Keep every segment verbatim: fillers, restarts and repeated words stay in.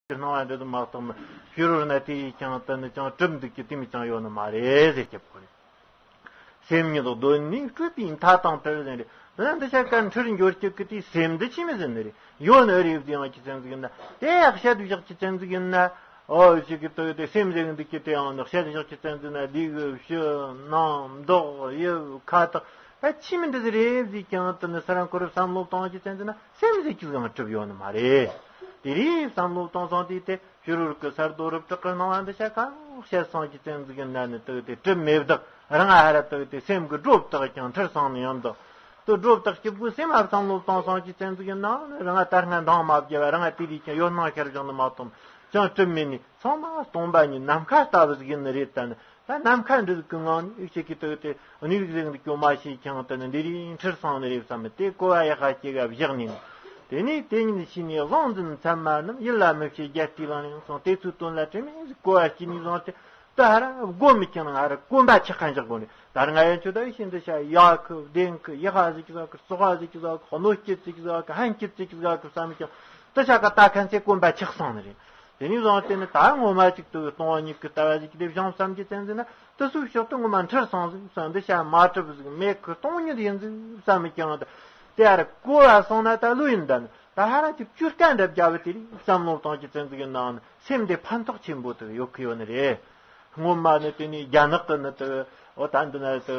གྱི་སྣང་བ་འདྲ་དུ་མ་གཏོགས་མི་ཕྱི་རོལ་ན་དེ་ཡིས་ཀྱང་དེ་ནི་ཅང་གྲུབ་འདུག་གི་དེ་མི་ཅང་ཡོད་ནི་མ་རེད་ཟེར་སྐྱབས་ཁོ་རེད། སེམས་ཉིད་གདོད་ནས་སྤྲོས་པའི་མཐའ་དང་བྲལ་ཟེར་རེད། འདི་ན་འདི་ཤ་ཀ་འཁྲུལ་འགྱུར་གྱི་གི་དེའི་སེམས་འདི་ཆི་མི་ཟིན་ནི་རེད། ཡོད་ནི་རེད་ཟེར་ཡང་གི་ཚན་ཟིག་ཡིན་ན་དེ་ཡག་བཤད་བཞག་གི་ཚན་ཟིག་ཡིན་ན། ཨོ་ཞིག་གི་དུ་དེ་སེམས་ཟེར་གི་འདུག་གི་དེ་ཡང་ནི་བཤད་བཞག་གི་ཚན་ཟིག་ན་ལུས་ཀྱི་ཕྱི་ནང་མདོག་དབྱིབས་ཁ་དོག་ད་ཆི་མི་འདི་ཟིག་རེད་ཟེར་ཀྱང་དུ་ནི་སི་རང་ཁོ་རུ་བསམ་བློ་བཏང་གི་ཚན་ཟིག་ན་སེམས་ཟེར་གི་ཟིག་ཡང་གྲུབ་ཡོད་ནི་མ་རེད། དེ་རིགས་བསམ་བློ་བཏང་སོང་དུས་དེ། ཕྱི་རོལ་གྱི་གསར་རྡོ་རུ་བྲག་གི་སྣང་བ་འདི་ཤ་གང་བཤད་སོང་གི་ཚན་ཟིག་ཡིན་ན་ནི་དུ་དེ་གྲུབ་མེད་བདག་རང་ཨ་ར་དུ་དེ་སེམས་ཀྱི་སྒྲོ་བཏགས་ཀྱང་འཁྲུལ་སོང་ནི་ཡང་བདག་དུ་སྒྲོ་བཏགས་སྐྱིད་པོའི་སེམས་ཨ་བསམ་བློ་བཏང་སོང་གི་ཚན་ཟིག་ཡིན་ན་ནི་རང་ཨ་ད་སྔ་འདང་མ་བརྒྱབ་པ་རང་ཨ་དེ་རིགས་ཀྱང་ཡོད་སྣང་ཤར་བྱུང་ནི་མ་གཏོགས་ཅང་གྲུབ་མེད་ནི་ཚང་མ་སྟོང་པ་ཉིད་ནམ་མཁའ་ལྟ་བུ་ཟིག་ཡིན་ནི་རེད། ད་ནི་ད་ནམ་མཁའ་འདྲ་ཟིག་གི་ངང་ནས་ཨི་ཆེ་གི་དུ་དེ་གནས་ལུགས་ཟིག་འདི་སྐྱོ་མ་ཤེས་ཀྱང་དུ་ནི་འདི་རིགས་འཁྲུལ་སོང་ནི་རེད་བསམ་མི་དེ་གོ་བ་ཡག་ག་སྐྱེ་ག་བཞག་ནས་ནི། དེ་ནས་དེ་ཉིད་ཤེས་ནས་དབང་འཛིན་མཚན་མ་རྣམས་ཡིད་ལ་མི་བྱེད་རྒྱལ་སྲས་ལག་ལེན་སོང་དེ་ཚོའི་དོན་ལ་དྲི་མེད་ཀྱི་གོ་བ་སྐྱེས་ནས་བཟུང་སྟེ་ད་ཧ་ར་སྒོ་མི་ཁྱང་ང་ར་གོམ་པ་ཆག་ག་འཇག་དགོས་ནས་ད་ར་ང་ཡན་ཆོད་ད་ཤིན་ཏུ་བྱ་ཡག་གི་བདེན་གི་ཡག་ཧ་ཟིག་གི་ཟག་གི་སོག་ཧ་ཟིག་གི་ཟག་གི་གནོད་སྐྱེད་ཟིག་གི་ཟག་གི་ཧན་སྐྱེད་ཟིག་གི་ཟག་གི་བསམ་ཀྱང་དུ་བྱ་ག་ད་ཁན་ཚེ་གོམ་པ་ཆག་སོང་ནི་རེད། དེ་ནས་བཟུང་སྟེ་ནི་ད་ངོ་མ་ཅིག་ཏུ་སྟོང་བ་ཉིད་ཀྱི་ལྟ་བ་ཟིག་གི་དེ་བྱང་བསམ་གྱི་བཙན་ཟིན་ན། དེ་ཚོའི་ཕྱོགས་དུ་ངོ་མ་འཁྲུལ་སོང་ཟིག་བསམ་འདི་བྱ་མ་གྲུབ་ཟིག་མེད་ཁུ་སྟོང་ཉིད་ཡིན་ཟིག་བསམ་མི་ཀྱང་དེ་ཡར་གོ་བ་སོང་ན་ད་ལོས་ཡིན་ད་ནི་ད་ཧ་ར་ཅིག་བཅུ་སྐད་འདྲ་བརྒྱབ་པ་དེ་རིགས་བསམ་བློ་གཏོང་གི་ཚན་ཟིག་གི་ནང་ནི་སེམས་འདི་ཕན་ཐོགས་ཆེན་པོ་དུ་ཡོད་ཁུ་ཡོད་ནི་རེད། སྔོན་མ་ནི་དེ་ནས་རྒྱ་ནག་གི་ནི་དུ་འོ་ད་འདི་ན་དུ་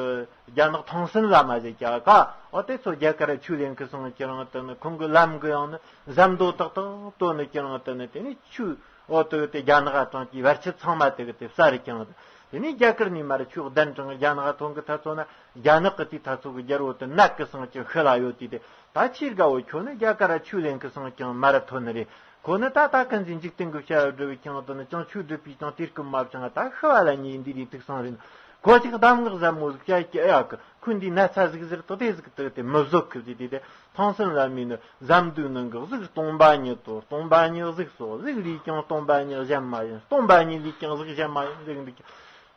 རྒྱ་ནག་ཐང་སན་བླ་མ་ཟེར་ཀྱ་ཀ་འོ་དེ་ཚོ་རྒྱ་གར་ཆོས་ལེན་ཁུ་སོང་ཀྱི་རང་དུ་ནི་ཁོང་གི་ལམ་གི་ཡང་ནི་ཟམ་མདོ་ཏག་ཏག་ཏོ་ནི་ཀྱང་དུ་ནི་དེ་ནས་ཆོས། འོ་དེ་གི་དེ་རྒྱ་ནག་ག་གྲོང་གི་བར་ཆད་ཚང་མ་དེ་གི་དེ་བསལ་རེ་ཀྱང་དེ་ནས་རྒྱ་གར་ནས་མར་ཆོས་གདན་དྲངས་རྒྱ་ནག་ག་ཐོན་གི་ཐ་ཚོ་ན་རྒྱ་ནག་གི་དེ་ཐ་ཚོ་གི་རྒྱལ་པོ་དེ་ནག་གི་སང་ཀྱང་ཤི་ལ་ཡོད་དེ་དེ་ད་ཆེས་དགའ་བོ་ཁྱོད་ནི་རྒྱ་གར་ར་ཆོས་ལེན་གི་སང་ཀྱང་མར་ཐོན་ནི་རེད། ཁོ་ནི་ད་ད་ཀུན་གྱི་འཇིག་རྟེན་གི་བྱ་བ་སྒྲུབ་པའི་ཀྱང་དེ་ནི་ཅང་ཆོས་སྒྲུབ་པའི་ཀྱང་དེ་སྐུ་མ་བྱང་ད་ཤི་བ་ལ་ཉེ་འདི་རིགས་ཐུག་སང་རེད། ཁོ་ཅིག་གདམས་ངག་ཟབ་མོ་ཟིག་བྱ་ཀྱི་ཨ་ཡག་གི་ཁོ་འདི་ན་ཚ་ཟིག་ཟེར་དོ་དེ་ཟིག་དེ་དེ་མི་བཟོད་གི་ཟིག་དེ་དེ། ཐང་སན་བླ་མའི་ནི་ཟམ་དུས་ནང་གི་གཟུགས་སྟོང་པ་ཉིད་དོ། སྟོང་པ་ཉིད་གཟུགས་སོ། གཟུགས་ལས་ཀྱང་སྟོང་པ་ཉིད་གཞན་མ་ཡིན། སྟོང་པ་ཉིད་ལས་ཀྱང་གཟུགས་གཞན་མ་ཡིན་ཟེར་འདུག་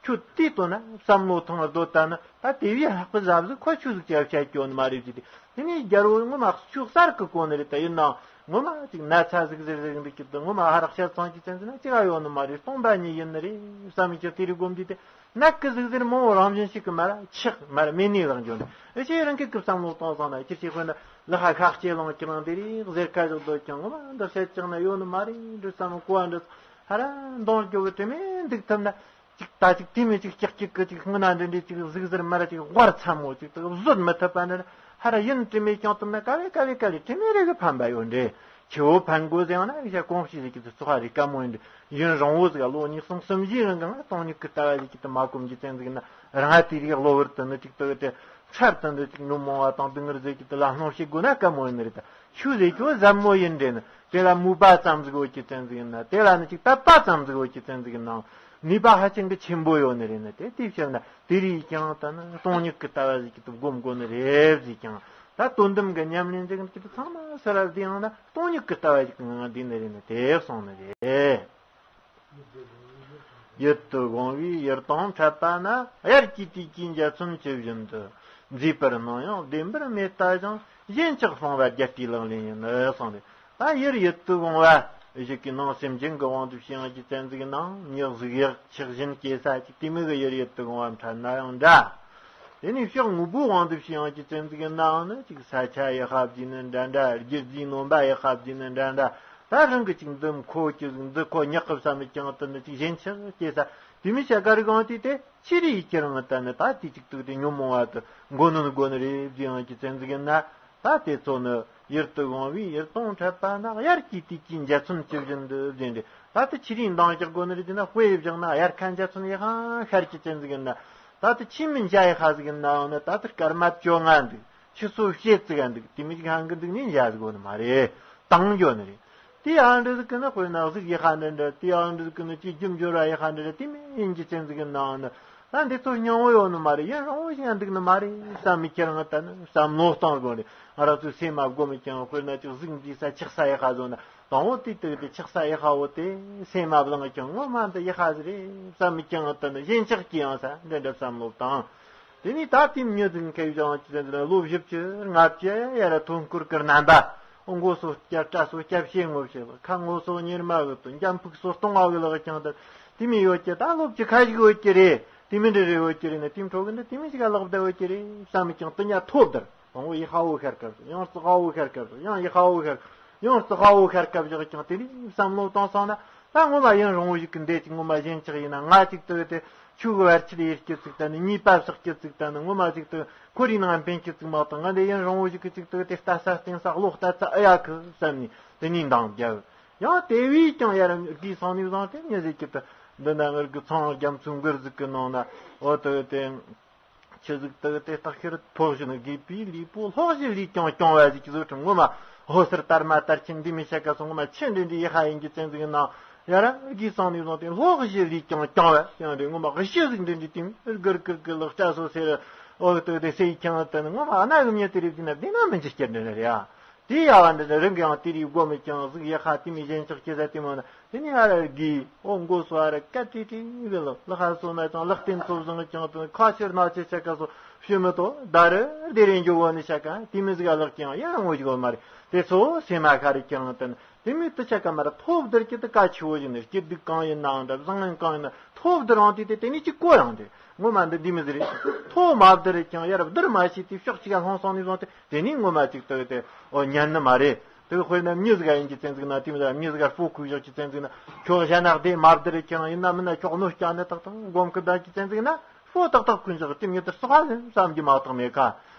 ཁྱོད་དེའི་དོན་ན་བསམ་བློ་ཐང་སྡོད་ད་ནི་ད་དེ་བས་ལྷག་པའི་ཟབ་ཟིག་ཁོ་ཆོས་ཟིག་ཅེས་བཤད་རྒྱུ་ནི་མ་རེད་ཟེར་ཏེ། དེ་ནས་རྒྱལ་པོ་ངོ་མ་ཆོས་གསར་གི་གོ་ནི་རེད། ད་ཡིན་ནའང་ངོ་མ་ཅིག་ན་ཚ་ཟིག་ཟེར་ཟེར་འདུག་ཁྱོད་དུ་ངོ་མ་ཧ་རག་བཤད་ཚང་གི་ཚན་ཟིན་ན་ཅི་ག་ཡོད་ནི་མ་རེད། སྟོང་པ་ཉིད་ཡིན་ནི་རེད་བསམ་མི་ཁྱོད་དེ་རིགས་སྒོམ་དུས་དེ། ནག་གི་ཟིག་ཟེར་མོ་རང་བཞིན་ཞིག་གི་མ་ར་ཆགས་མ་ར་མེ་ནི་ལག་འཇོན་ཨེ་ཆེ་རང་གི་གི་བསམ་བློ་གཏོང་སོང་ན་ཁྱེར་ཆེ་དཔོན་ན་ལ་ཧ་ཁག་ཆེ་ལོང་ཀྱི་རང་དེ་རིགས་ཟེར་ཁ་བཞག་སྡོད་ཀྱང་ངོ་མ་འདི་བཤད་ཀྱང་ན་ཡོད་ནི་མ་རེད་འདྲི་བསམ་གོ་བ་འདྲི་ཧ་ར་འདོང་སྐྱོ་གི་དྲི་མེད་འདུག་ཐུབ་ན་ཅིག་ད་ཅིག་དེ་མི་ཅིག་ཀྱག་ཀྱིག་གི་ཅིག་སྔུན་ན་འདྲི་འདྲི་ཅིག་ཟིག་ཟེར་མ་ར་ཅིག་དབར་ཚ་མོ་ཅིག་ད་བཟོད་མི་ཐུབ་པ་ནི་ཧ་ར་ཡིན་དྲི་མེད་ཀྱང་ཐུབ་ན་ག་བེ་ག་བེ་ག་ལེ་དྲི་མེད་རེ་གི་ཕན་པ་ཡོད་འདྲེ། ཆེ་བོ་ཕན་དགོས་ཟེར་ཡང་ན་ཡ་གོང་ཞིག་ཟེར་གྱི་དེ་ཚོ་ཧ་རི་དཀའ་མོ་ཡིན་འདྲ་ཡུན་རིང་བོ་ཟིག་ལོ་ཉི་ཤུ་སུམ་ཅུའི་རིང་གི་ང་སྟོང་ཉིད་ཀྱི་ལྟ་བ་ཟིག་གི་དེ་མ་གོམས་ཀྱི་བཙན་ཟིག་ན་རང་ང་དེ་རིགས་གློ་བུར་དུ་ནི་ཅིག་ཏུ་དེ་འཁྲབ་དུ་འདི་ཅིག་ནུབ་མོ་བ་དང་སྡུག་བསྔལ་ཟེར་གྱི་དེ་ལ་སྣང་ཤེས་དགོས་ན་དཀའ་མོ་ཡིན་ནི་རེད། ད་ཆོས་ཟེར་གྱི་བོ་ཟབ་མོ་ཡིན་འདྲེ་ནི་དེ་ལ་མོས་པ་ཙམ་ཟིག་ཡོད་ཀྱི་བཙན་ཟིག་ཡིན་ན་དེ་ལ་ནི་ཅིག་དད་པ་ཙམ་ཟིག་ཡོད་ཀྱི་བཙན་ཟིག་ཡིན་ནའང་ནུས་པ་ཧ་ཅང་གི་ཆེན་པོ་ཡོད་ནི་རེད། ནི་དེ་དེ་བྱས་ན་དེ་རིགས་ཀྱང་ད་ནི་སྟོང་ཉིད་ཀྱི་ལྟ་བ་ཟིག་གི་དེ་སྒོམ་དགོས་ནི་རེད་ཟིག་ཀྱང་། ད་དོན་དམ་གྱི་ཉམས་ལེན་ཅིག་ཅིག་ཚང་མ་སོ་ར་བདེ་ཡང་ན་སྟོང་ཉིད་ཀྱི་ལྟ་བ་ཞིག་ངང་བདེ་ནི་རེད་ནི་དེ་གསུངས་ནི་རེད། ཡིད་དུ་དགོངས་པའི་ཡུལ་དང་འཕྲད་པ་ན། དབྱར་གྱི་དུས་ཀྱི་འཇའ་ཚོན་ཇི་བཞིན་དུ། མཛེས་པར་སྣང་ཡང་བདེན་པར་མེད་ལྟ་ཞིང་། ཞེན་ཆགས་སྤངས་པ་རྒྱལ་སྲས་ལག་ལེན་ཡིན་ནི་གསུངས་ནས། ད་ཡུལ་ཡིད་དུ་དགོངས་པ་ཞིག་གི་ནང་སེམས་ཅན་གྱི་དབང་དུ་བྱས་ཡང་གི་བཙན་ཟིག་ནང་མྱི་གཟུགས་ཡག་ཆགས་ཞེན་སྐྱེ་ས་ཅིག་དེ་མོ་གི་ཡུལ་ཡིད་དུ་དགོངས་པ་འཕྲད་ན་ཡང་འདྲ། དེ་ནས་ཕྱོགས་དངོས་པོའི་དབང་དུ་བྱས་ཡང་གི་བཙན་ཟིག་ཡིན་ནའང་ནི་ཅིག་ས་ཆ་ཡག་ཤ་བརྫིས་ནི་འདྲ་འདྲ། རྒྱུ་རྫས་སྣོན་པ་ཡག་ཤ་བརྫིས་ནི་འདྲ་འདྲ། ད་རང་གི་ཅིག་འདི་མཁོ་ཅིག་འདི་ཁོ་ཉག་གི་བསམ་མི་ཀྱང་དུ་ནི་ཅིག་ཞེན་ཆགས་སྐྱེ་ས་དེ་མི་བྱ་དགའ་རིག་དབང་དུས་དེ་ཕྱི་རིགས་ཡིད་ཀྱི་རང་ལྟ་ནི་ད་དེ་ཅིག་ཏུ་དེ་ཉོན་མོངས་པ་དུ་མགོ་ནོན་དགོ་ནི་རེད་བརྫིས་ཡང་གི་བཙན་ཟིག་ཡིན་ན། ད་དེ་ཚོ་ནི་ཡུལ་དུ་དགོངས་པའི་ཡུལ་དང་འཕྲད་པ་ན། དབྱར་གྱི་དུས་ཀྱི་འཇའ་ཚོན་ཇི་བཞིན་དུ་བཞིན་ཏེ། ད་དེ་ཕྱི་རིགས་འདང་རྒྱག་དགོས་ནི་རེད་དེ་ན་དཔེ་བཞག་ན་དབྱར་ཁ་འཇའ་ཚོན་ཡག་ཤར་གྱི་བཙན་ཟིག་ཡིན་ན། ད་དེ་ཕྱི་མི་འཇའ་ཡག་ཤ་ཟིག་ཡིན་ནའང་ནི་ད་དེ་སྐར་མ་བཅོ་ལྔ་འདུག་ཕྱི་སོ་བྱེད་ཙིག་ག་འདུག་དེ་མི་ཅིག་ཧང་གི་འདུག་ནི་འཇའ་ཟིག་ཡོད་ནི་མ་རེད། དྭངས་འགྱོ་ནི་རེད། དེ་ཨ་འདྲ་ཟིག་གི་ནི་དཔེར་ན་གཟུགས་ཡག་ཤ་འདྲ་འདྲ། དེ་ཨ་འདྲ་ཟིག་གི་ནི་ཅིག་རྒྱུ་འབྱོར་བ་ཡག་ཤ་འདྲ་འདྲ་དེ་མི་ཡིན་གྱི་བཙན་ཟིག་ཡིན་ནའང་ནི། ད་འདི་ཚོ་སྙིང་བོ་ཡོད་ནི་མ་རེད། ཡུན་རིང་བོ་ཞིག་ཡང་འདུག་ནི་མ་རེད་བསམ་མི་ཁྱེད་རང་ད་ནི་བསམ་བློ་གཏོང་དགོས་རེད། ང་རང་ཚོའི་སེམས་མ་སྒོམ་ཀྱང་དཔེར་ན་ཅིག་གཟུགས་འདི་ས་ཆགས་ས་ཡག་ཤ་བཟོ་ན་དང་བོ་དེ་དུས་དེ་ཆགས་ས་ཡག་ཤ་བོ་དེ་སེམས་མ་བླངས་ཀྱང་ངོ་མ་འདི་ཡག་ཤ་ཟིག་རེད་བསམ་མི་ཀྱང་ད་ནི་ཞེན་ཆགས་ཀྱི་ཡང་ས་འདི་འདྲ་བསམ་བློ་བཏང་། དེ་ནས་ད་དེ་མྱི་ཟིག་མཁས་ཀྱང་ཅི་ཟེར་ན་ལོ་བཞི་བཅུ་ལྔ་བཅུ་ཡར་ཐོན་སྐོར་གི་རྣམ་པ། མགོ་སོ་བརྒྱ། སྐྲ་སོ་བརྒྱ་བྱེད་དངོས་བྱེད་ལ། ཁ་ངོ་སོ་གཉེར་མ་གི་དོན། འཇམ་ཕུག་སོ་སྟོང་བ་གི་ལག་ཀྱང་དར། དེ་མི་ཡོད་ཀྱི་ད་སློབ་ཀྱི་ཁ་ཞིག་ཡོད་ཀྱི་རེད། དེ་མི་འདྲ་རེ་ཡོད་ཀྱི་རེད་ན། དེ་མི་འཕྲོ་གི་འདི་དེ་མི་ཞིག་ག་ལག་བསྡད་ཡོད་ཀྱི་རེད་བསམ་མི་ཀྱང་དེ་ཉ་ཐོབ་དར། དང་པོ་ཡི་ཧ་འོ་ཤར་སྐབས་སུ། ཡང་རྩི་ཧ་འོ་ཤར་སྐབས་སུ། ཡང་ཡི་ཧ་འོ་ཤར། ཡང་རྩི་ཧ་འོ་ཤར་སྐབས་བཞག་ཀྱང་དེ་ནི་བསམ་བློ་བཏང་སོང་ན། ད་ངོ་མ་ཡུན་རིང་བོ་ཞིག་གི་འདས་ཀྱི་ངོ་མ་གཞན་ཆགས་ཡིན་ན། ང་ཅིག་ཏུ་དེ་ཆུ་གི་བར་ཆད་ཡེར་སྐྱི་ཙིག་ད་ནི། ཉེས་པ་བསགས་སྐྱི་ཙིག་ད་ནི། ངོ་མ་ཅིག་ཏུ་ཁོར་ཡུག་ནང་འཕེན་སྐྱི་ཙིག་མ་གཏོགས། ང་འདི་ཡུན་རིང་བོ་ཞིག་གི་ཅིག་ཏུ་དེ་ལྟ་ས་བསྟན་ས་བློ་ལྟ་ཚ་ཨ་ཡ་ཁུ་བསམ་ནས་དེ་ནས་འདང་བརྒྱབ། ཡང་དེ་བས་ཀྱང་ཡར་དགོས་སོང་ནས་བཟུང་སྟེ། མྱི་ཟིག་གི་དུ་འདི་ན་ངར་གི་ཚང་རྒྱ་མཚོའི་མགུར་ཟིག་གི་ནང་ན། འོ་དུ་དེ། ཆི་ཟིག་དག་དེ་རྟགས་ཤེར་ཐོག་བཞིན་དགོས་པའི་ལུས་པོ་ལྷོག་བཞིན་ལུས་ཀྱང་ཀྱང་བ་ཟིག་གི་བཟོ་ཁྲིམས་ངོ་མ་ཧོ་སར་དར་མ་དར་ཆེན་འདི་མི་ཤ་ཀ་སོང་། ངོ་མ་ཆེ་འདྲི་འདྲི་ཡི་ཧ་ཡིན་གྱི་བཙན་ཟིག་ནང་ཡ་ར་དགོས་སོང་ནས་བཟུང་སྟེ། ལྷོག་བཞིན་ལུས་ཀྱང་ཀྱང་བ་ཡང་འདྲི། ངོ་མ་གཞི་ཟིག་འདྲི་འདྲི་དེ་མི་གུར་གུར་གི་ལག་སྐྲ་སོ་སེར། འོ་དུ་དེ་སེ་ཡི་ཁྱང་དུ་ནི་ངོ་མ་ཨ་ན་གི་མྱི་དེ་རེད་ཟིན་ན་བདེ་ན་མི་འཇིགས་སྐྱེར་འདྲི་ནི་རེད་ཨ། དེ་ཡ་བ་འདི་ནི་རང་གི་ཡང་དེ་རིགས་སྒོ་མི་ཀྱང་ཟིག་ཡི་ཧ་དེ་མི་གཞན་ཆགས་སྐྱེ་ས་དེ་མོ་ན། དེ་ནས་ཨ་ར་གི་འོ་མགོ་སོ་ཨ་ར་ཀ་ཏི་ཏི་གི་ལོ་ལ་ཧ་སོ་ན་ཅང་ལག་རྟེན་ཚོ་བཟང་ཅང་དང་ཁ་ཤར་ན་ཆེ་ཆ་ཀ་སོ་ཤི་མི་ཏོ་ད་རེ་དེ་རེ་འཇོ་བོ་ནི་ཤ་ཀ་དེ་མི་ཟིག་ལག་ཀྱང་ཡང་ངོ་ཞིག་མ་རེད། དེ་ཚོ་སེམས་མ་ཁ་རི་ཀྱང་དན་དེ་མི་དུ་ཆ་ཀ་མ་ར་ཐོབ་དར་གྱི་དུ་ཀ་ཆི་བོ་ཞིག་ནི་སྐྱིད་སྡུག་གང་ཡིན་ནའང་འདྲ། བཟང་ངན་གང་ཡིན་ན་ཐོབ་དར་རང་དེ་དེ་དེ་ནི་ཅི་གོ་ཡང་དེ་ངོ་མ་འདི་འདི་མི་ཟིག་རེད། ཐོབ་མ་དར་ཀྱང་ཡ་ར་བདར་མ་ཤེས་ཏེ་ཕྱོགས་གཅིག་ག་ལྷོང་སོང་ནི་བཟུང་སྟེ། དེ་ནི་ངོ་མ་ཅིག་ཏུ་དེ་འོ་ཉན་ནི་མ་རེད། དེ་དཔེར་ན་མྱི་ཟིག་ཡིན་གྱི་བཙན་ཟིག་ན་དེ་མི་ཟིག་མྱི་ཟིག་སྤོ་ཁུག་བཞག་གྱི་བཙན་ཟིག་ན་ཁྱོད་གཞན་ན་བདེ་མ་བདེ་རེད་ཀྱང་ཡིན་ན་མིན་ན་ཁྱོད་གནོད་སྐྱ་ནི་ཏག་ཏག་སྒོམ་གི་བདག་གི་བཙན་ཟིག་ན་སྤོ་ཏག་ཏག་ཁུན་བཞག་དེ་མྱི་དེ་སུ་ཧ་ཡིན་བསམ་གྱི་མ་གཏོགས་མེད་ཁ།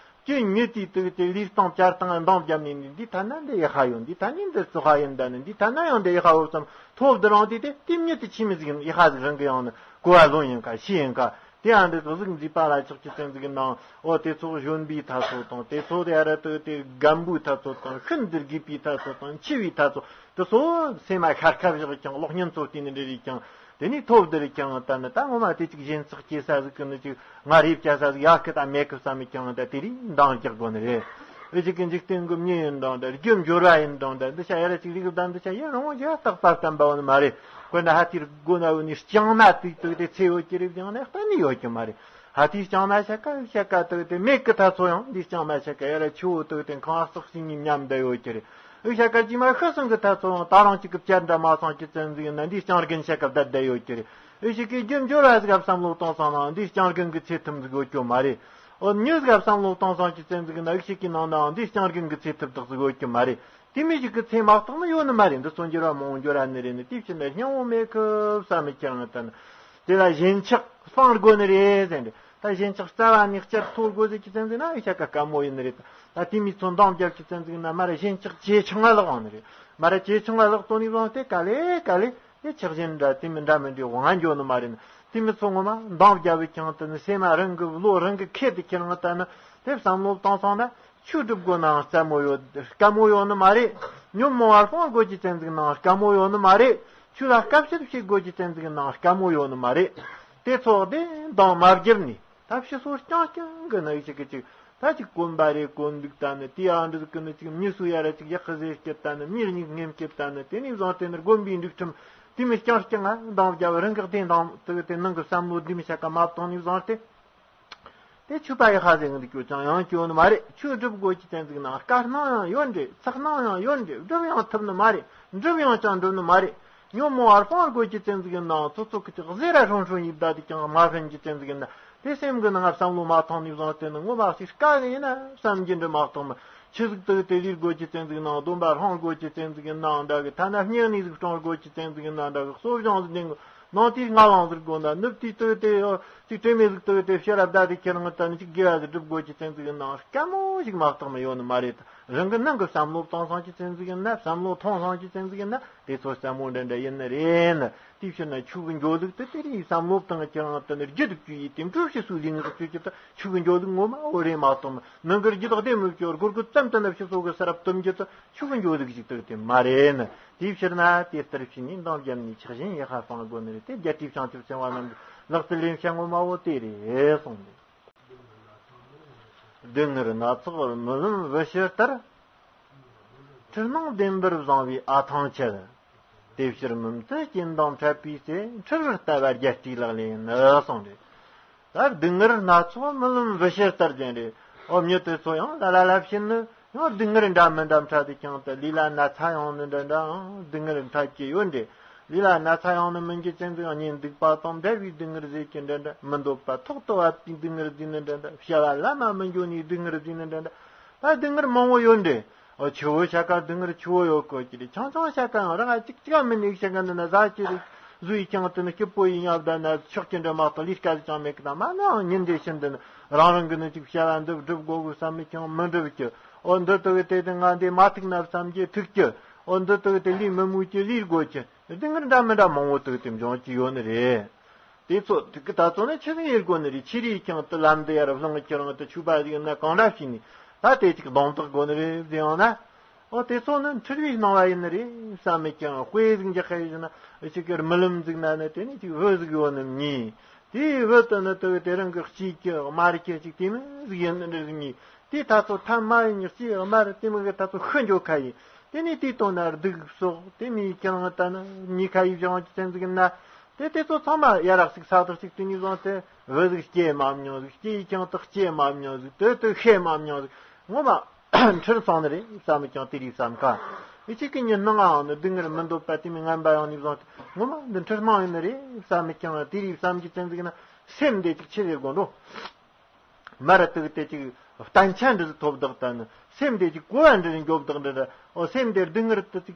ཀྱི་མྱི་དེ་དུ་དེ་ལུས་སྟོང་བཅར་སྟངས་འདང་བརྒྱབ་ནས་ནི་འདི་ཐ་ན་འདི་ཡི་ཧ་ཡོད། འདི་ཐ་ན་འདི་སུ་ཧ་ཡིན་ད་ནི་འདི་ཐ་ན་ཡང་འདི་ཡི་ཧ་འོ་བསམ་ཐོབ་དུ་རང་དེ་དེ་དེ་མྱི་དེ་ཕྱི་མི་ཟིག་ཡིན་ཡི་ཧ་ཟིག་རང་གི་ཡང་ནི་གོ་བ་ལོན་ཡིན་ཁ་ཤི་ཡིན་ཁ། དེ་ཡང་འདི་ཚོ་གཟུགས་མཛེས་པ་ལ་ཆགས་ཀྱི་བཙན་ཟིག་གི་ནང་འོ་དེ་ཚོ་གཞོན་པའི་ཐ་ཚོ་དང་། དེ་ཚོ་དེ་ཨ་ར་དུ་དེ་རྒན་པོའི་ཐ་ཚོ་དང་། ཤིན་ཏུ་རྒས་པའི་ཐ་ཚོ་དང་། འཆི་བའི་ཐ་ཚོ་དེ་ཚོ་སེམས་མ་ཤར་ཁ་བཞག་ཀྱང་གློག་བརྙན་ཚོ་བལྟས་ནས་འདྲ་རེད་ཀྱང་། དེ་ནས་ཐོབ་འདི་རེད་ཀྱང་ད་ནི་ད་ངོ་མ་དེ་ཅིག་གཞན་ཚགས་སྐྱེ་ས་ཟིག་གི་ནི་ཅིག་ང་རེབ་བྱ་ས་ཟིག་ཡག་གི་ད་མེད་གི་བསམ་མི་ཀྱང་ད་དེ་རིགས་འདང་རྒྱག་དགོས་ནི་རེད། ཨེ་ཅིག་གི་འཇིག་རྟེན་གི་མྱི་ཡིན་འདང་ད་རྒྱུ་འབྱོར་བ་ཡིན་འདང་ད་འདི་ཤ་ཡ་ར་ཅིག་རིག་ད་འདི་ཤ་ཡ་རང་བཞིན་རྟག་པར་བསྟན་པ་བ་ནི་མ་རེད། དཔེར་ན་ཧ་ཐིར་སྒོ་ན་བུ་ནི་རྐྱང་མ་དུས་དུས་དེ་ཚེ་ཡོད་ཀྱི་རེད་ཀྱང་ནི་གཏན་ནས་ཡོད་ཀྱི་མ་རེད། ཧ་ཐིར་རྐྱང་མ་ཤ་ཀ་ཤ་ཀ་དུས་དེ་མེད་ཀི་ཐ་ཚོ་ཡང་འདི་རྐྱང་མ་ཤ་ཀ་ཡ་ར་ཆུ་བོ་དུས་དེ་ཁང་ཨ་སག་ཤིང་གཉིས་མཉམ་བསྡད་ཡོད་ཀྱི་རེད། ཨི་ཤ་ཀ་ཅི་མ་ཤི་སང་གི་ཐ་ཚོ་ཡང་ད་རང་གཅིག་གི་བཅར་འདྲ་མ་སང་གི་བཙན་ཟིག་ཡིན་ན་འདི་རྐྱང་རྒན་ཤ་ཀ་བསྡད་བསྡད་ཡོད་ཀྱི་རེད། ཨི་ཤི་ཀའི་རྒྱུ་འབྱོར་བ་ཟིག་བསམ་བློ་གཏོང་སང་ན་འདི་རྐྱང་རྒན་གི་ཚེ་ཐུམ་ཟིག་ཡོད་ཀྱི་མ་རེད། འོ་མྱི་ཟིག་བསམ་བློ་གཏོང་སང་གི་བཙན་ཟིག་ཡིན་ན་ཨི་ཤི་ཀའི་ནང་ནའང་འདི་རྐྱང་རྒན་གི་ཚེ་ཐུབ་དག་ཟིག་ཡོད་ཀྱི་མ་རེད། དེ་མི་ཞིག་གི་ཚེ་མ་གཏོགས་ནི་ཡོད་ནི་མ་རེད། འདི་ཚོ་འགྱུར་བ་མང་འགྱུར་ར་ནི་རེད་ནི་དེ་ཕྱིར་ན་སྙིང་བོ་མེད་ཁུ་བསམ་མི་ཁྱེར་ངི་ད་ནི་དེ་ལ་ཞེན་ཆགས་སྤང་དགོས་ནི་རེད་ཟེར་འདི། ད་ཞེན་ཆགས་རྩ་བ་ནས་བསྐྱར་ཐོ་དགོས་ཟེར་གྱི་བཙན་ཟིག་ན་ཨི་ཤ་ཀ་དཀའ་མོ་ཡིན་ནི་རེད། ད་དེ་མི་ཚོ་འདང་རྒྱབ་ཀྱི་བཙན་ཟིག་ན་མ་ར་ཞེན་ཆགས་ཇེ་ཆུང་ང་ལག་འོང་ནི་རེད། མ་ར་ཇེ་ཆུང་ང་ལག་ཏོ་ནི་བཟང་སྟེ་ག་ལེ་ག་ལེ་དེ་ཆགས་ཞེན་འདྲ་དེ་མི་འདྲ་མི་འདྲའི་དབང་འགྱོ་ནི་མ་རེད་ན། དེ་མི་ཚོ་ངོ་མ་འདང་རྒྱབ་བའི་ཁྱང་དུ་ནི་སེམས་མ་རང་གི་བློ་རང་གི་ཁེ་དེ་ཁྱེར་ངི་ད་ནི་དེ་བསམ་བློ་བཏང་སོང་ན། ཆོས་སྒྲུབ་དགོས་ནའང་སྐྱ་མོ་ཡོད། དཀའ་མོ་ཡོད་ནི་མ་རེད། ཉོན་མོངས་པ་སྤང་དགོས་ཀྱི་བཙན་ཟིག་ནའང་དཀའ་མོ་ཡོད་ནི་མ་རེད། ཆོས་ལ་དཀའ་སྤྱད་བྱེད་དགོས་ཀྱི་བཙན་ཟིག་ནའང་དཀའ་མོ་ཡོད་ནི་མ་རེད། དེ་ཚོགས་དེ་འདང་མ་བརྒྱབ་ནས་ད་ཕྱི་སོ་རྐྱང་རྐྱང་གི་ནི་ཞིག་གི་ཅིག་ད་ཅིག་གོན་པ་རེད་གོན་འདུག་ད་ནི་དེ་ཨ་འདྲ་ཟིག་གི་ནི་ཅིག་མྱི་སུ་ཡ་ར་ཅིག་ཡག་གི་ཟེར་སྐྱིད་ད་ནི་མྱི་གཉིས་ངེམ་སྐྱིད་ད་ནི་དེ་ནས་བཟུང་སྟེ་ནི་དགོན་པའི་འདུག་ཁྲིམས་དེ་མི་རྐྱང་རྐྱང་ང་འདང་བརྒྱབ་རང་གི་བདེ་འདང་དེ་གི་དེ་ནང་གི་བསམ་བློ་དེ་མི་ཤ་ཀ་མ་བཏང་ནས་བཟུང་སྟེ། དེ་ཆོས་པ་ཡི་ཧ་ཟེར་གི་འདུག་ཀྱོ་ཅང་ཡང་སྐྱོ་ནི་མ་རེད། ཆོས་སྒྲུབ་དགོས་ཀྱི་བཙན་ཟིག་ན་དཀའ་སྣང་ཡང་ཡོད་འདྲེ་ཚེགས་སྣང་ཡང་ཡོད་འདྲེ་སྒྲུབ་ཡང་ཐུབ་ནི་མ་རེད། འགྲུབ་ཡང་ཅང་འགྲུབ་ནི་མ་རེད། ཉོན་མོངས་པ་སྤང་དགོས་ཀྱི་བཙན་ཟིག་ཡིན་ནའང་ཚོ་ཚོ་ཁི་ཅིག་ཟེར་ར་ཧྲོན་ཧྲོན་ཡིབ་ད་དེ་ཀྱང་མ་ཕན་གྱི་བཙན་ཟིག་ཡིན་ན་དེ་སེམས་གི་ནང་བསམ་བློ་མ་ཐོང་ནི་བཟང་སྟེ་ནི་ངོ་མ་ཞིག་དཀའ་གི་ཡིན་ན་བསམ་གྱི་འདྲི་མ་གཏོང་མི་ཆི་ཟིག་དུ་དེ་ལུས་དགོས་ཀྱི་བཙན་ཟིག་ཡིན་ནའང་སྡོམ་པ་སྲུང་དགོས་ཀྱི་བཙན་ཟིག་ཡིན་ནའང་འདྲ་གི་ཐ་ན་སྙིང་ནི་ཟིག་སྲུང་དགོས་ཀྱི་བཙན་ཟིག་ཡིན་ན་འདྲ་གི་གསོ་སྦྱོང་ཟིག་ལྡན་གི་ནང་དེའི་ང་ལང་ཟིག་དགོས་ན་ནུབ་དེའི་དུ་དེ་ཅིག་དྲན་མེད་ཟིག་དུ་དེ་ཕྱི་རབས་ད་དེ་ཁྱེད་རང་ད་ནི་ཅིག་དགེ་བ་ཟིག་སྒྲུབ་དགོས་ཀྱི་བཙན་ཟིག་ཡིན་ནའང་དཀའ་མོ་ཞིག་མ་གཏོགས་མི་ཡོད་ནི་མ་རེད། རང་གི་ནང་གི་བསམ་བློ་བཏང་སང་ཀྱི་བཙན་ཟིག་ཡིན་ན་བསམ་བློ་ཐོང་སང་ཀྱི་བཙན་ཟིག་ཡིན་ན་དེ་ཚོ་ལྕམ་མོ་འདྲ་འདྲ་ཡིན་ནི་རེད་ན། དེའི་ཕྱིར་ན་ཆོས་ཀྱི་འགྱོ་ལུགས་དེ་དེ་རིང་བསམ་བློ་བཏང་ཀྱང་དེ་ནི་རྒྱུད་དུ་བཅུག་ཡིན་ཏེ་འགྲུབ་ཞིག་སུ་ལུས་ངེས་སུ་བཅུག་ཀྱི་ད་ཆོས་ཀྱི་འགྱོ་ལུགས་ངོ་མ་འོ་རེད་མ་གཏོང་མི་ནང་གི་རྒྱུད་དག་བདེ་མི་བཅོ་སྒོར་གི་ཙམ་དུ་ན་ཕྱི་སོ་གི་ས་རབ་དུམ་གྱི་ད་ཆོས་ཀྱི་འགྱོ་ལུགས་ཤིག་དེ་དེ་མ་རེད་ན། དེའི་ཕྱིར་ན་དེ་ལྟར་ཕྱི་ནས་འདང་བརྒྱབ་ནས་ཆགས་ཞེན་ཡི་ཧ་སྤང་དགོས་ནི་རེད་དེ་རྒྱལ་སྲས་བྱང་ཆུབ་སེམས་དཔའ་རྣམས་ཀྱི་ལག་ཏུ་ལེན་བྱ་ངོ་མ་འོ་དེ་རེད་གསུངས་ནས། སྡུག་བསྔལ་སྣ་ཚོགས་རྨི་ལམ་བུ་ཕྱུར་ལྟར། འཁྲུལ་སྣང་བདེན་པར་བཟུང་བའི་ཨ་ཐང་ཆད། དེ་ཕྱིར་མུ་མཐུད་རྐྱེན་དང་འཕྲད་པའི་ཚེ། འཁྲུལ་བར་ལྟ་བ་རྒྱལ་སྲས་ལག་ལེན་ཡིན་ནི་གསུངས་རེད། ད་སྡུག་བསྔལ་སྣ་ཚོགས་རྨི་ལམ་བུ་ཕྱུར་ལྟར་ཅན་རེད། ཨོ་མྱི་དེ་ཚོ་ཡང་ལ་ལ་ལ་ཕྱིན་ནི་ ཡང་སྡུག་བསྔལ་འདྲ་མི་འདྲ་འཕྲད་དེ་ཀྱང་དུ། ལུས་ལ་ན་ཚ་ཡོང་ནི་འདྲ་འདྲ། སྡུག་བསྔལ་འཕྲད་ཀྱི་ཡོད་འདྲ། ལུས་ལ་ན་ཚ་ཡོང་ནི་མིན་གྱི་ཅན་ཟིག་གཉེན་སྡིག་པ་དང་འབྲེལ་བའི་སྡུག་བསྔལ་ཟེར་གྱི་འདྲ་འདྲ། མི་འདོད་པ་ཐོག་ཏུ་བབས་པའི་སྡུག་བསྔལ་ཟེར་ནི་འདྲ་འདྲ། བྱ་བ་ལམ་མ་མི་འགྱོ་ནི་སྡུག་བསྔལ་ཟེར་ནི་འདྲ་འདྲ། ད་སྡུག་བསྔལ་མང་བོ་ཡོད་འདྲ། ཨོ་ཆུ་བོ་ཤ་ཀ་སྡུག་བསྔལ་ཆུ་བོ་ཡོད་གོ་གི་རེད། ཆུང་ཆུང་ཤ་ཀ་ཡང་རང་ཅིག་ཅིག་མིན་ནི་ཤ་ཀ་འདི་ན་ཟ་ཀྱི་རེད། བཟོས་ཀྱང་དེ་ནི་སྐྱིད་པོ་ཡིན་ཡབ་ད་ན་ཆོག་ཀྱི་འདྲ་མ་གཏོགས་ལས་ཀ་ཅང་མེད་གི། ད་མ་ནའང་ཉིན་འདྲའི་ཕྱིན་དུ་ནི་རང་རང་གི་ནི་ཅིག་བྱ་བ་འདི་སྒྲུབ་དགོས་གི་བསམ་མི་ཀྱང་མི་འགྲུབ་ཀྱི། ཨོ་འདི་ལྟ་བུ་དེ་དེ་ང་འདི་མ་ཐུག་ན་བསམ་གྱི་ཐུག་ཀྱི། ཨོ་འདི་ལྟ་བུ་དེ་ལས་མི་མོས་ཀྱི་ལས་དགོས་ཀྱི། སྡུག་བསྔལ་འདྲ་མི་འདྲ་མང་བོ་དུ་དེ་འབྱུང་གི་ཡོད་ནི་རེད། དེ་ཚོ་དེ་གི་ད་ཚོ་ནི་ཆི་ཟིག་ཡེད་དགོས་ནི་རེད། ཆི་རིགས་ཀྱང་དུ་ལམ་འདི་ཡར་བླངས་ཁྱེད་རང་དུ་ཆུ་བ་ཟིག་ན་གང་འདྲ་བྱས་ནས་ད་དེ་ཅིག་གདོང་ཐག་དགོས་ནི་རེད་ཟེར་ཡང་ན། ཨོ་དེ་ཚོ་ནི་འཁྲུལ་བའི་སྣང་བ་ཡིན་ནི་རེད་བསམ་མི་ཀྱང་དཔེ་ཟིག་འཇོག་ཁ་ཡིན་ན་ཅིག་གི་རྨི་ལམ་ཟིག་ན་ནི་དེ་ནི་ཅིག་བུ་ཟིག་ཡོད་ནི་གཉིས། དེའི་བུ་དུ་ནི་དུ་དེ་རང་གི་སྐྱེས་ཀྱི་དམར་ཁྱེད་ཅིག་དེ་མི་ཟིག་ཡིན་ནི་རེད་གཉིས། དེ་ད་ཚོ་ཐ་མ་ཡིན་ནི་སྐྱེས་དམར་དེ་མི་གི་ད་ཚོ་ཤི་འཇོག་ཁ་ཡིན། དེ་ནི་དེའི་དོན་ན་སྡུག་སོགས་དེ་མིའི་ཁྱེད་རང་ད་ནི་གཉིས་ཁ་ཡིས་བཞེངས་ཀྱི་ཚན་ཟིག་ཡིན་ན། དེ་དེ་ཚོ་ཚང་མ་ཡ་རགས་ཤིག་ས་དག་ཤིག་དེ་ནས་བཟུང་སྟེ་བུ་ཟིག་སྐྱེས་མ་མྱོང་ཟིག་སྐྱེས་ཀྱང་དག་སྐྱེས་མ་མྱོང་ཟིག་དེ་དེ་ཤེས་མ་མྱོང་ཟིག་ངོ་མ་འཁྲུལ་སོང་ནི་རེད་བསམ་ཀྱང་དེ་རིགས་བསམ་ཁ། ཨི་ཅིག་གི་ཉིན་སྣང་ངའང་ནི་སྡུག་བསྔལ་མི་འདོད་པ་དེ་མི་ངན་པ་ཡང་ནས་བཟུང་སྟེ་ངོ་མ་འདི་འཁྲུལ་སྣང་ཡིན་ནི་རེད་བསམ་ཀྱང་དེ་རིགས་བསམ་གྱི་ཚན་ཟིག་ན་སེམས་དེ་ཅིག་ཆི་ཟེར་དགོས་འགྲོ། མར་དུ་དེ་ཅིག་བརྟན་ཆ་འདྲ་ཟིག་ཐོབ་བདག་ད་ནི་སེམས་དེ་ཅིག་གོ་བ་འདྲ་ཟིག་འགྱོ་བདག་འདྲ་འདྲ། ཨོ་སེམས་དེ་སྡུག་བསྔལ་དུ་ཅིག་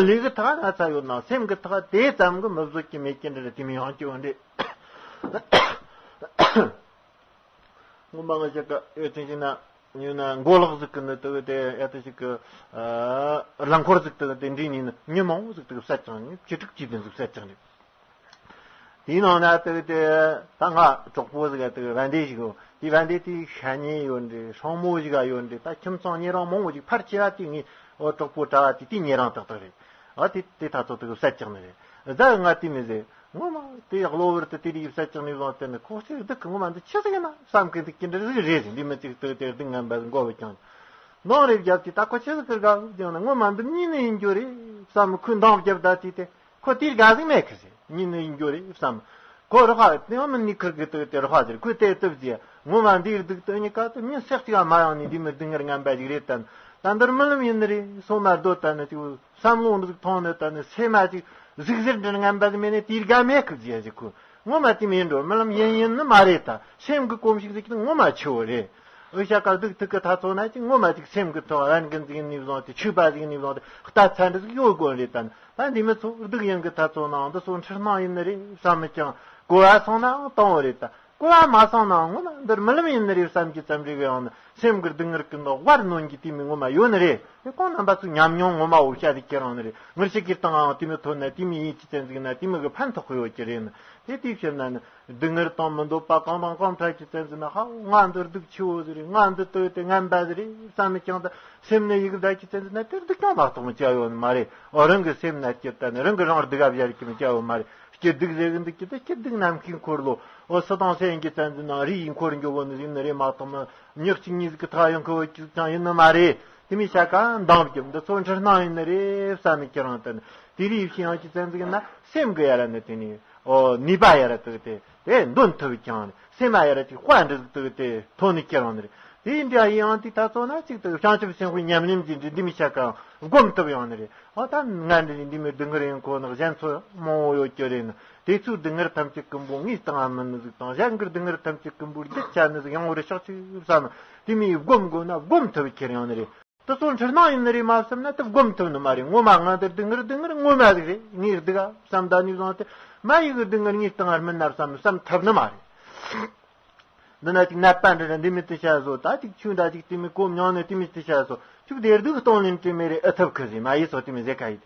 ལུས་ཀྱི་ཐག་ན་ཚ་ཡོད་ན་སེམས་ཀྱི་ཐག་དེ་ཙམ་གྱི་མི་བཟོད་ཀྱི་མེད་ཀྱི་འདྲ་འདྲ་དེ་མི་ཡང་སྐྱོ་འདྲ། ངོ་མ་ང་ཅག་གི་ཡོད་ཚན་ཞིག་ན་ཡོད་ན་མགོ་ལོག་ཟིག་གི་ནི་དུ་དེ་ཡ་དུ་ཞིག་གི་རླངས་འཁོར་ཟིག་དུ་དེ་འདྲའི་ནི་མྱི་མང་བོ་ཟིག་དུ་བསད་ཀྱང་ནི་བཅུ་དྲུག་བཅུ་བདུན་ཟིག་བསད་ཀྱང་ནི། དེའི་ནང་ན་དེ་དེ་ད་ང་གྲོགས་པོ་ཟིག་ག་དེ་བན་དེ་ཞིག་ཡོད། དེ་བན་དེ་དེ་ཤ་ཉེ་ཡོད་འདྲ་སྲང་མོ་ཞིག་ག་ཡོད་འདྲ། ད་ཁྱིམ་ཚང་ཉེ་རང་མང་བོ་ཞིག་ཕར་ཆེ་བ་དེ་ངའི་གྲོགས་པོ་གྲྭ་བ་དེ་དེ་ཉེ་རང་ཏག་ཏག་རེད། ཨ་དེ་དེ་ད་ཚོ་དེ་བསད་ཀྱང་ནི་རེད། ཟ་ང་དེ་མི་ཟེར། ངོ་མ་དེ་གློ་བུར་དུ་དེ་རིགས་བསད་ཀྱང་ནི་བཟང་དེ་ནི་ཁོ་ཚོས་སྡུག་གི་ངོ་མ་འདི་ཆི་ཟིག་ཡིན་ན་བསམ་གི་འདུག་ཀྱི་འདྲ་ཟིག་རེད་ཟེར། འདི་མི་ཅིག་དེ་དེ་སྡུག་ངན་པ་ཟིག་མགོ་བུ་ཀྱང་ནང་རེ་བརྒྱབ་ཀྱི་ད་ཁོ་ཆི་ཟིག་གི་དགའ་བོ་ཀྱང་ན་ངོ་མ་འདི་མྱི་ནི་ཡིན་རྒྱུ་རེད་བསམ་ཁོས་འདང་བརྒྱབ་ད་དེ་དེ། ཁོ་དེའི་དགའ་ཟིག་མེད་གི་ཟེར། ཉིན་ནི་ཡིན་རྒྱུ་རེད་བསམ། ཁོ་རོགས་ཧ་དེ་ཡང་མི་ནི་ཁིར་གི་དུ་དེ་རོགས་ཧ་ཟེར། ཁོས་དེ་ལྟབ་ཟེར། ངོ་མ་འདིའི་སྡུག་དུ་ཉི་ཀ་དུ་མྱི་སེག་ཅིག་མ་ཡོང་ནི་འདི་མི་སྡུག་བསྔལ་ངན་པ་ཞིག་རེད་དམ། ད་འདིར་རྨི་ལམ་ཡིན་ནི་རེད་སོང་ན་སྡོད་ད་ནི་ཅིག་བསམ་བློ་འདི་ཟིག་ཐོང་ནི་ད་ནི་སེམས་མ་ཅིག་ཟིག་ཟེར་འདྲ་ངན་པ་ཟིག་མེད་ནི་དེའི་དགའ་མེད་གི་ཟེར་ཟེར་ཁོས། ངོ་མ་དེ་མིན་འགྲོ་རྨི་ལམ་ཡིན་ཡིན་ནི་མ་རེད་ད། སེམས་གི་གོམས་ཤིག་ཟིག་གི་ངོ་མ་ཆེ་བོ་རེད། འུ་ཤ་ཀ་སྡུག་ཐུག་གི་ཐ་ཚོ་ན་ཅིག་ངོ་མ་ཅིག་སེམས་གི་ཐོག་རན་གི་འཛིག་ནི་བཟུང་སྟེ་ཆུ་པ་ཟིག་ནི་བཟུང་སྟེ་རྟ་ཚ་འདྲ་ཟིག་ཡོད་དགོས་རེད་ད་ནི། ད་འདི་མི་ཚོ་སྡུག་ཡིན་གི་ཐ་ཚོ་ནང་འདི་ཚོ་འཁྲུལ་སྣང་ཡིན་ནི་རེད་བསམ་མི་ཀྱང་གོ་བ་སོང་ནའང་གཏོང་བ་རེད་ད། གོ་བ་མ་སོང་ནའང་ངོ་ན་འདིར་རྨི་ལམ་ཡིན་ནི་རེད་བསམ་གྱི་ཙམ་རེ་གི་ཡང་ནི་སེམས་གི་སྡུག་བསྔལ་གི་ནོག་བར་ནོན་གྱི་དེ་མི་ངོ་མ་ཡོད་ནི་རེད། དེ་ཁོང་རྣམ་པ་ཚོ་ཉམས་མྱོང་ངོ་མ་འུ་ཤ་རེ་ཁྱེར་རང་ནི་རེད། ངར་ཤི་ཁྱེར་བཏང་ཨང་དེ་མི་ཐོན་ན་དེ་མི་ཡིན་གྱི་ཙན་ཟིག་ན་དེ་མི་གི་ཕན་ཐོགས་ཡོད་ཀྱི་རེད་ནི། དེ་དེའི་ཕྱིར་ན་ནི་སྡུག་བསྔལ་དང་མི་འདོད་པ་གང་དང་གང་འཕྲད་ཀྱི་ཙན་ཟིག་ན་ཧ་ང་འདི་སྡུག་ཆེ་བོ་ཟིག་རེད། ང་འདི་ལྟོས་ཏེ་ངན་པ་ཟིག་རེད་བསམ་མི་ཀྱང་ད་སེམས་ནི་ཡི་གེ་བདག་གི་ཙན་ཟིག་ན་དེ་སྡུག་ཀྱང་མ་གཏོགས་མི་བྱ་ཡོད་ནི་མ་རེད། འོ་རང་གི་སེམས་ན་སྐྱིད་ད་ནི་རང་གི་རང་སྡུག་ག་བཞག་གི་མི་བྱ་ཡོད་མ་རེད། སྐྱིད་སྡུག་ཟེར་གི་འདུག་ཀྱི་ད་སྐྱིད་སྡུག་ནམ་མཁའི་འཁོར་ལོ། འོ་སུ་དང་སེ་ཡིན་གྱི་ཙན་ཟིག་ན་རི་ཡི་འཁོར་འགྱོ་བོ་ནི་ཟིག་ནི་རེད་མ་གཏོགས་མི་མྱི་གཅིག་གཉིས་ཟིག་གི་ཐག་ཡང་ཁུ་བོ་གཅིག་ཀྱང་ཡིན་ནི་མ་རེད། དེ་མི་ཤ་ཀ་འདང་རྒྱབ་འདི་ཚོ་འཁྲུལ་སྣང་ཡིན་ནི་རེད་བསམ་མི་ཁྱེད་རང་དེ་ནི་དེ་རིགས་ཤི་ཡང་གྱི་ཙན་ཟིག་ན་སེམས་གི་ཡ་ར་ནི་དེ་ནི་ཨོ་ནུས་པ་ཡ་ར་དུ་དེ་དེ་འདོན་ཐུབ་ཀྱང་ནི་སེམས་མ་ཡ་ར་ཅིག་དཔའ་འདྲ་ཟིག་དུ་དེ་ཐོན་ནི་ཁྱེད་རང་ནི་རེད། དེ་འདྲ་ཡིན་ཡང་དེ་ད་ཚོ་ན་ཅིག་དུ་བྱང་ཆུབ་སེམས་དཔའི་ཉམས་ལེན་གྱི་འདི་འདི་མི་ཤ་ཀ་སྒོམ་ཐུབ་ཡང་ནི་རེད། ཨོ་ད་ང་འདི་ནི་འདི་མི་སྡུག་བསྔལ་ཡིན་ཁོ་ནི་གཞན་ཚོ་མང་བོ་ཡོད་ཀྱི་རེད་ནི། དེ་ཚོའི་སྡུག་བསྔལ་ཐམས་ཅད་ཀུན་པོ་ངས་བཏང་བ་མིན་ནི་ཟིག་དང་གཞན་གྱི་སྡུག་བསྔལ་ཐམས་ཅད་ཀུན་པོ་རྒྱུད་ཆ་ནི་ཟིག་ཡང་བོར་ཤོག་ཅིག་བསམ། དེ་མི་སྒོམ་དགོས་ན་སྒོམ་ཐུབ་ཁྱེར་ཡང་ནི་རེད། དེ་ཚོ་འཁྲུལ་སྣང་ཡིན་ནི་རེད་མ་བསམ་ན་དེ་སྒོམ་ཐུབ་ནི་མ་རེད། ངོ་མ་ང་འདི་སྡུག་བསྔལ་སྡུག་བསྔལ་ངོ་མ་ཟིག་རེད། ངས་སྡུག་ག་བསམ་ད་ནི་བཟུང་སྟེ་མ་ཡི་གི་སྡུག་བསྔལ་ངས་བཏང་བ་མིན་ན་བསམ་བསམ་ཐུབ་ནི་མ་རེད། འདི་ན་ཅིག་ནད་པ་འདྲ་འདྲ་འདི་མི་དེ་བྱ་བཟོ། ད་ཅིག་ཆུ་འདྲ་ཅིག་དེ་མི་གོ་མྱོང་ནས་དེ་མི་དེ་བྱ་བཟོ། ཅིག་བདེ་སྡུག་གཏོང་ལེན་དྲི་མེད་རེ་ཨེ་ཐུབ་ཁི་ཟིག་མ་ཡི་སོ་དེ་མི་ཟེ་ཁ་ཡིད།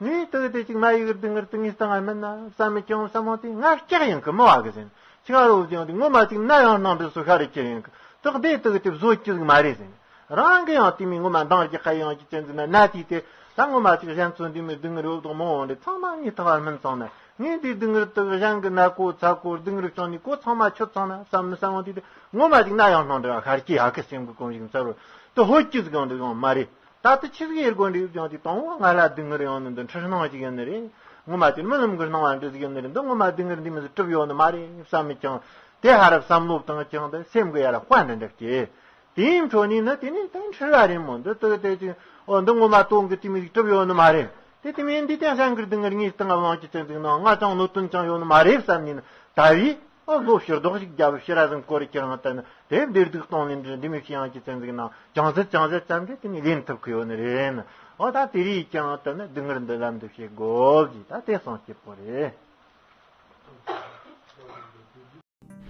ངས་དེ་དེ་ཅིག་མ་ཡི་གི་སྡུག་བསྔལ་དེ་ངས་བཏང་བ་མིན་ན་བསམ་མི་ཀྱང་བསམ་མོ་དེ་ང་སྐྱག་ཡིན་གི་མི་བ་གི་ཟིན། ཅིག་རོ་ཟིན་དེ་ངོ་མ་ཅིག་ན་ཡང་སྣང་འདྲི་སུ་ཤ་རེ་ཁྱེར་ཡིན་གི། དག་དེ་དེ་དེ་བཟོ་ཅི་ཟིག་མ་རེད་ཟིན། རང་གི་ཡང་དེ་མི་ངོ་མ་འདང་རྒྱག་ཁ་ཡང་ཅིག་ཅན་ཟིན་ན་ན་དེ་དེ། ད་ངོ་མ་ཅིག་གཞན་ཚོ་འདི་མི་སྡུག་བསྔལ་རོ་དོག་མང་བོ་འདི་ཚང་མ་ངས་ཐག་པ་སྨིན་སོང་ན། ངས་འདི་སྡུག་བསྔལ་དག་གཞན་གྱི་ན་གོ་ཚ་གོ་སྡུག་བསྔལ་བྱུང་ནས་གོ་ཚང་མ་ཆོད་སོང་ན་བསམ་ནི་བསམ་བ་དེ་དེ་ངོ་མ་ཅིག་ན་ཡང་སྣང་འདྲ་ཤར་གྱི་ཡག་གི་སེམས་ཀྱི་གོམས་ཤིག་འཚར་རོ། དེ་ཧོད་ཀྱི་ཟིག་ཡང་འདི་ཡང་མ་རེད། ད་དེ་ཆི་ཟིག་ཡེར་དགོས་འདྲི་ཡོད་ཀྱང་དེ་དང་བོ་ང་ལ་སྡུག་བསྔལ་ཡོང་ནི་འདི་འཁྲུལ་སྣང་ཅིག་ཡིན་ནི་རེད། ངོ་མ་དེ་རྨི་ལམ་གྱི་སྣང་བ་འདྲ་ཟིག་ཡིན་ནི་རེད། འདི་ངོ་མ་སྡུག་བསྔལ་འདི་མི་ཟིག་གྲུབ་ཡོད་ནི་མ་རེད་བསམ་མི་ཀྱང་། དེ་ཧ་ར་བསམ་བློ་བཏང་ཀྱང་དེ་སེམས་ཀྱི་ཡ་ར་དཔའ་འདྲ་འདྲ་སྐྱེ། དེའི་འཕྲོ་ནས་ནི་དེ་ནས་ད་འཁྲུལ་བ་རེད་མོ། འདི་ལྟ་དེ་ཅིག་ཨོ་འདི་ངོ་མ་དོན་གྱི་དེ་མོ་ཞིག་གྲུབ་ཡོད་ནི་མ་རེད། དེ་དེ་མིན་འདི་དེང་སང་གི་སྡུག་བསྔལ་ངའི་སྟེང་ང་ལོངས་ཀྱི་ཚེ་འཛིན་ནོ། ང་ཅང་གནོད་དོན་ཅང་ཡོད་ནི་མ་རེད་བསམ་ནས་ནི་ད་བས་ཨོ་ལོ་ཕྱིར་ལྡོག་ཞིག་རྒྱབ། ཕྱིར་ར་ཟིན་སྐོར་ཁྱེར་ཡང་ད་ནི་དེ་བདེ་སྡུག་སྟོང་ལས་འདྲ་འདི་མོ་ཞིག་ཡང་ཀྱི་ཚེ་འཛིན་ནོ། ཅང་ཟད་ཅང་ཟད་ཙམ་གྱིས་དེ་ནི་ལེན་ཐུབ་ཀྱི་ཡོད་ནི་རེད་ནི། ཨོ་ད་དེ་རེས་ཀྱང་ད་ནི་སྡུག་བསྔལ་འདི་ལམ་འདི་བྱེད་དགོས་ཟེར། ད་དེ་སོང་སྐྱིད་པོ་རེད།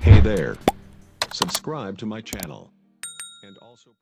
Hey there. Subscribe to my channel. And also